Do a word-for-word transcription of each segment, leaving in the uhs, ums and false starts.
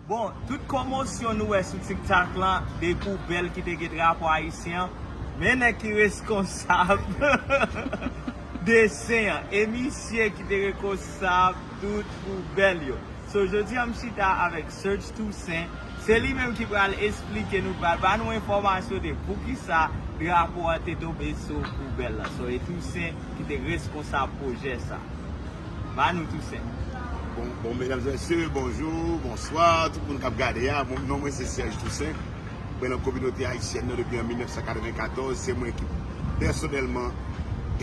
Bon, tout komosyon nou wè sou TikTok lan, de poubèl ki te gen drapo ayisyen an, men nèg ki reskonsab desen an, e misye ki te reskonsab tout poubèl yo. So, jodi a m chita avèk Serge Toussaint, se li menm ki pral esplike nou, pral ba nou enfòmasyon de poukisa drapo a te tonbe sou poubèl lan. So, e Toussaint ki te reskonsab pwojè sa. Ba nou Toussaint. Bon, bon, medam e mesye, bonjou, bonswa, tout moun k ap gade a. Bon, non mwen se Serge Toussaint. Mwen nan kominote ayisyèn nan depi an mil nèf san katrevenkatòz. Se mwen ki pèsonèlman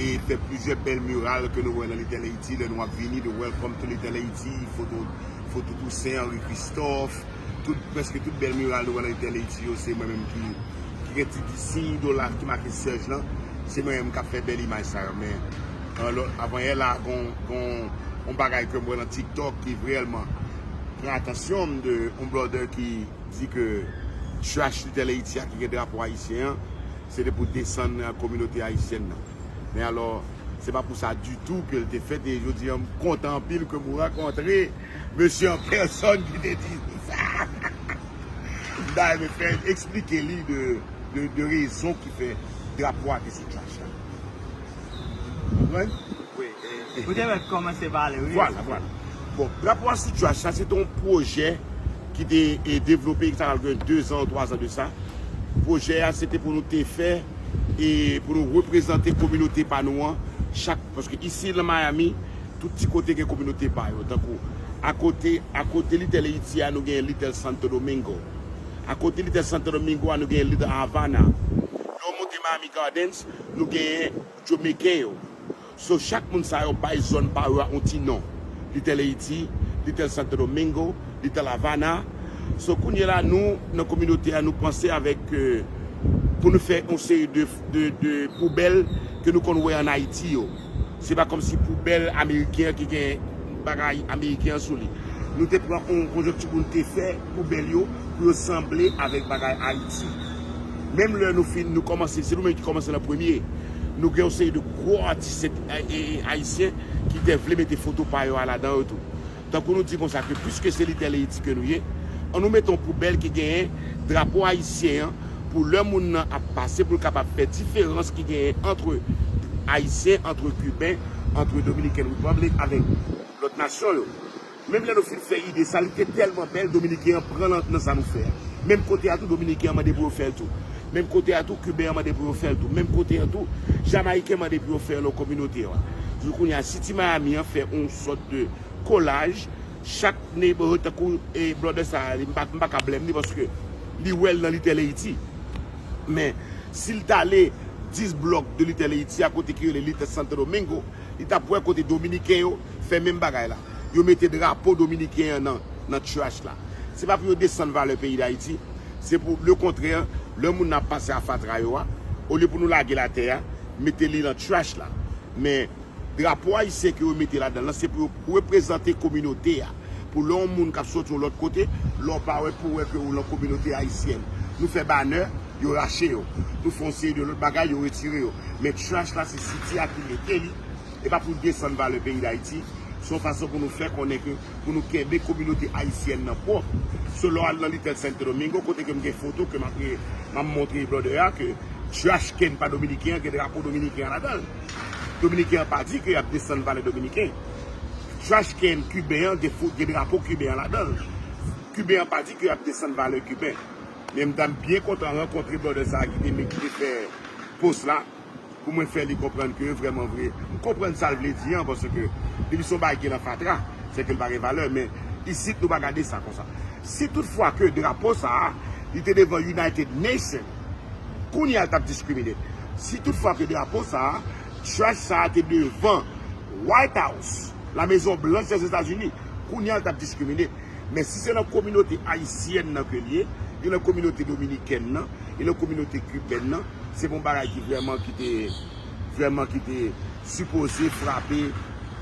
e fè plizyè bèl miral ke nou wè nan Little Haiti. Lè nou ap vini, de Welcome to Little Haiti, foto, foto Toussaint, Henri Christophe, tout, prèske tout bèl miral nou wè nan Little Haiti yo, se mwen menm ki, ki gen ti siy dola ki make Serge lan. Se mwen menm k ap fè bèl imaj sa yo. Men, anvan yè la, gon, gon, yon bagay ke m wè nan TikTok ki reyèlman pran atansyon m, de yon blòdè ki di ke trash Little Haiti a ki gen drapo ayisyen an, se te pou desann kominote ayisyèn nan. Men alò, se pa pou sa ditou ke l te fèt, e jodi a m kontan anpil ke m rankontre mesye an pèsòn ki te di sa. M ta renmen fè eksplike li de, de, de rezon ki fè drapo a te sou trash la. Konprann? Ou te mèt kòmanse pale, wi. Vwala, vwala. Bon, drapo a sou trash la, se te yon pwojè ki te e, devlope, ki ta pral gen de zan ou twa zan de sa. Pwojè a, se te pou nou te fè e pou nou reprezante kominote pa nou an, chak, paske isi nan Miami, tout ti kote gen kominote pa yo, tankou akote, akote Little Haiti a, nou gen Little Santo Domingo. Akote Little Santo Domingo a, nou gen Little Havana. Lè w monte Miami Gardens, nou gen Jamayiken yo. So, chak moun sa yo bay zòn pa yo a yon ti non. Little Haiti, Little Santo Domingo, Little Havana. So, kounye la, nou, nan kominote a, nou panse avèk, euh, pou nou fè yon seri de, de, de poubèl ke nou konn wè ann Ayiti yo. Se pa kòmsi poubèl ameriken an ki gen bagay ameriken an sou li. Nou te pran yon konjonkti pou nou te fè poubèl yo, pou yo sanble avèk bagay Ayiti. Menm lè nou fin, nou kòmanse, se nou menm ki kòmanse nan premye. Nou gen yon seri de gwo atis e, e, ayisyen ki te vle mete foto pa yo a ladan yo tou. Tankou nou di konsa ke piske se Little Haiti ke nou ye, ann nou mete yon poubèl ki genyen drapo ayisyen an pou lè moun nan ap pase pou l kapab fè diferans ki genyen antre ayisyen, antre kiben, antre Dominican Republic avèk lòt nasyon yo. Menm lè nou fin fè ide sa, li te tèlman bèl, Dominiken an pran nan, nan sa nou fè a. Menm kote a tou, Dominiken an mande pou yo fè l tou. Menm kote a tou, Kiben an mande pou yo fè l tou. Menm kote a tou, Jamayiken mande pou yo fè l nan kominote yo a. Jou kounye a, City Miami an fè yon sòt de kolaj, chak neighborhood, tankou e blòdè sa a, li, m pa, m pa ka blame li paske li wè l nan Little Haiti. Men, si l t ale dis blòk de Little Haiti a, kote ki rele Little Santo Domingo, li t ap wè kote Dominiken yo fè menm bagay la. Yo mete drapo Dominiken an nan, nan trash la. Se pa pou yo desann valè peyi Dayiti, se pou, lekontrè, lè moun nan ap pase a fatra yo a, olye pou nou lage l atè a, mete li nan trash la. Men, drapo ayisyen ke yo mete ladan l lan, se pou yo reprezante kominote a. Pou lè yon moun k ap soti yon lòt kote, lè w parèt pou wè ke ou nan kominote ayisyèn. Nou fè banè, yo rache yo. Nou fè yon seri de lòt bagay, yo retire yo. Men trash la, se City a ki mete li. E pa pou desann valè peyi Dayiti. Se yon fason pou nou fè konnen ke pou nou kenbe kominote ayisyèn nan pwòp. So, lè w al nan Little Santo Domingo, kote ke m gen foto ke m ap, m ap montre blòdè a, ke trash can pa dominiken an, gen drapo dominiken an ladan l. Dominiken an pa di ke y ap desann valè dominiken. Trash can kiben an, gen fo-, gen drapo kiben an ladan l. Kiben an pa di ke y ap desann valè kiben. Men m ta byen kontan rankontre blòdè sa a ki te, ki te fè post la, pou mwen fè li konprann ke vrèman vre, m konprann sa l vle di an, paske depi se yon bagay ki nan fatra, se ke l pa gen valè, men isit nou pa gade sa konsa. Si toutfwa ke drapo sa a, li te devan United Nations, kounye a l t ap diskrimine. Si toutfwa ke drapo sa a, trash sa a te devan White House, la Maison Blanche des États-Unis, kounye a l t ap diskrimine. Men si se nan kominote ayisyèn nan ke l ye, e nan kominote dominikèn nan, e nan kominote kibèn nan, se pa yon bagay ki vrèman ki te, vrèman ki te sipoze frape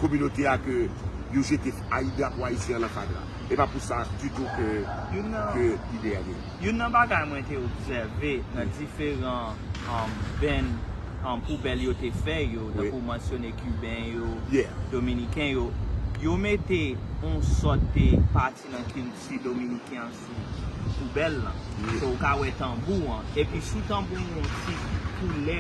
kominote a ke yo jete ay-, drapo ayisyen an nan fatra. E pa pou sa ditou ke, Youn nan, ke ide a genyen. Youn nan bagay mwen te obsève nan diferan, um, band, um, poubèl yo te fè yo, Wi. Tankou w mansyone kiben yo, Yeah. dominiken yo, Yo mete yon sòt de pati nan kilti dominiken an sou poubèl lan. So, ou ka wè tanbou an. Epi sou tanbou an, yon ti koulè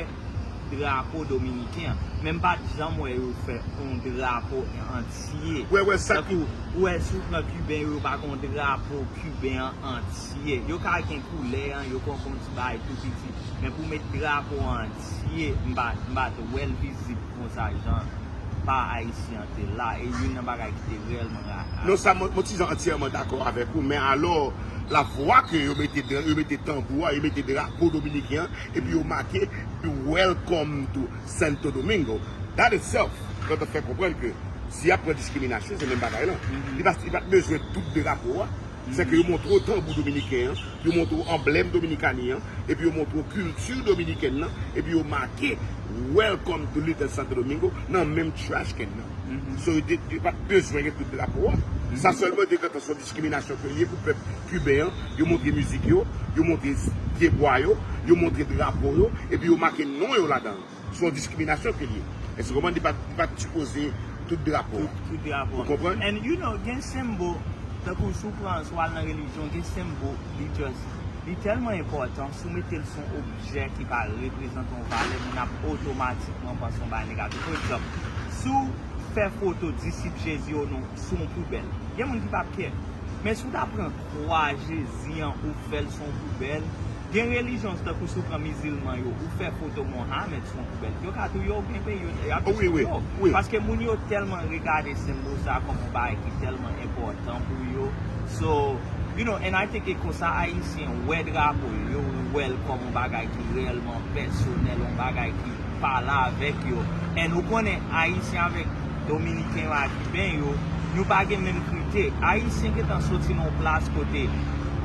drapo dominiken an. Men m pa t janm wè yo fè yon drapo antye. Wè, wè, sa tankou, ou wè, si w pran Kiben yo, yo pa gen yon drapo Kiben an antye. Yo ka gen koulè an, yo ka gen yon ti bagay tou piti. Men pou met drapo an antye, m pa, m pa t wè l vizib konsa jan pa Ayisyen an te la. E youn nan bagay ki te reyèlman ra-, Non, sa, mwen, mwen ti jan antyèman dakò avèk ou, men alò, la vwa ke yo mete dra-, yo mete tanbou a, yo mete drapo dominiken an, epi yo make "Welcome to Santo Domingo." That itself, gentan fè konprann ke si y ap pran diskriminasyon, se menm bagay lan. Li pa, li pa t bezwen tout drapo a. Sèke yo montre w tanbou dominiken an, yo montre w anblèm Dominikani an, epi yo montre w kilti dominikèn nan, epi yo make "Welcome to Little Santo Domingo" nan menm trash can nan. So, yo te, yo pa t bezwen gen tout drapo a. Sa sèlman te gentan se yon diskriminasyon ke l ye pou pèp kiben an. Yo montre mizik yo, yo montre pyebwa yo, yo montre drapo yo, epi yo make non yo ladan l. Se yon diskriminasyon ke l ye. Èske w konprann? Li pa, li pa t sipoze tout drapo a. Tout, tout drapo. Ou konprann? And you know, gen senbò, tankou si w pran, si w al nan relijyon, gen senbò, li just, li tèlman enpòtan, si w mete l sou yon objè ki pa reprezante yon valè, moun ap otomatikman panse yon bagay negatif. For example, si w fè foto disip Jezi yo non sou yon poubèl, gen moun ki p ap kè. Men si w ta pran kwa Jezi an, ou fè l sou yon poubèl, gen relijyon, tankou si w pran mizilman yo, ou fè foto Mohamed sou yon poubèl, yo ka touye w, gen peyi yo, y ap jis touye w. Paske moun yo tèlman regade senbò sa kòm yon bagay ki tèlman enpòtan pou yo. So, you know, and I think e konsa Ayisyen wè drapo yo, yo wè l kòm yon bagay ki reyèlman pèsonèl, yon bagay ki pale avèk yo. And ou konnen, Ayisyen avèk Dominiken yo ak Kiben yo, nou pa gen menm krite. Ayisyen gentan soti nan yon plas kote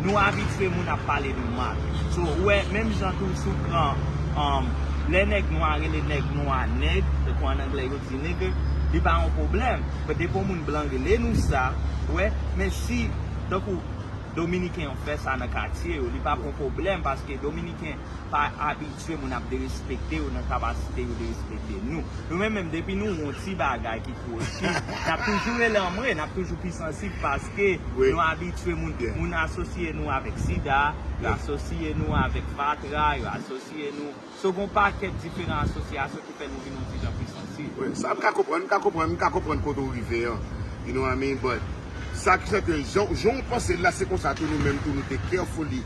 nou abitye moun ap pale nou mal. So, ou wè, menm jan tou, si w pran, um, lè nèg nwa rele nèg nwa nèg, tankou an anglè yo di nigger, li pa yon pwoblèm. But depi yon moun blan rele nou sa, ou wè, men si, tankou, Dominiken an fè sa nan katye yo, li pa p yon pwoblèm, paske Dominiken pa abitye moun ap derespekte yo nan kapasite yo derespekte nou. Nou menm menm, depi nou wè yon ti bagay ki kwochi, n ap toujou rele anmwe, n ap toujou pi sansib paske nou abitye moun, moun asosye nou avèk sida, yo asosye nou avèk fatra, yo asosye nou. So, gen yon pakèt diferan asosyasyon ki fè nou vin yon ti jan pi sansib. Wi, sa m ka konprann, m ka konprann, m ka konprann kote w rive an. You know what I mean? But sa ki sèten, jan, jan w panse l la, se konsa tou nou menm tou nou te carefully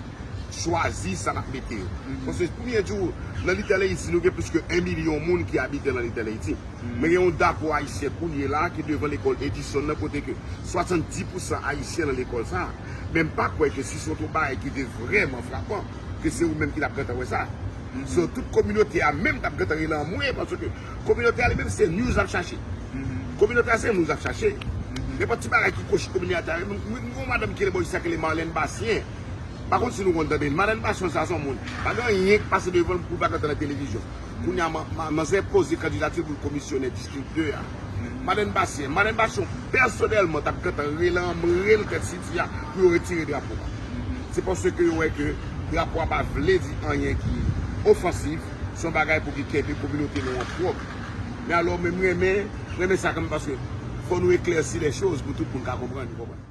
chwazi sa n ap mete yo. Paske premye jou, nan Little Haiti, nou gen plis ke en milyon moun ki abite nan Little Haiti. Men gen yon drapo ayisyen kounye la ki devan lekòl Edison nan, kote ke swasanndis pousan ayisyen nan lekòl sa. Men m pa kwè ke si se yon bagay ki te vrèman frapan, ke se ou menm ki t ap gentan wè sa. So, tout kominote a menm t ap gentan rele anmwe, paske kominote a li menm se news l ap chache. Kominote a se news l ap chache. Nenpòt ti bagay ki kwochi kominote a, m, m, m gen yon madanm ki rele bò isi a ki rele Marlène Bastien. Pa konn si nou konn tande l. Marlène Bastien sa se yon moun. Pa gen anyen k pase devan l pou l pa gentan nan televizyon. Kounye a, ma-, ma-, manzè poze kandidati pou l komisyonè distrik de a. Marlène Bastien, Marlène Bastien pèsonèlman t ap gentan rele anmwe nan tèt siti a pou yo retire drapo a. Se paske yo wè ke drapo a pa vle di anyen ki ofansif, se yon bagay pou ki kenbe kominote nou an pwòp. Men alò, men m renmen, renmen sa kanmenm paske fò nou eklèsi lè choz pou tout moun ka konprann, ou konprann.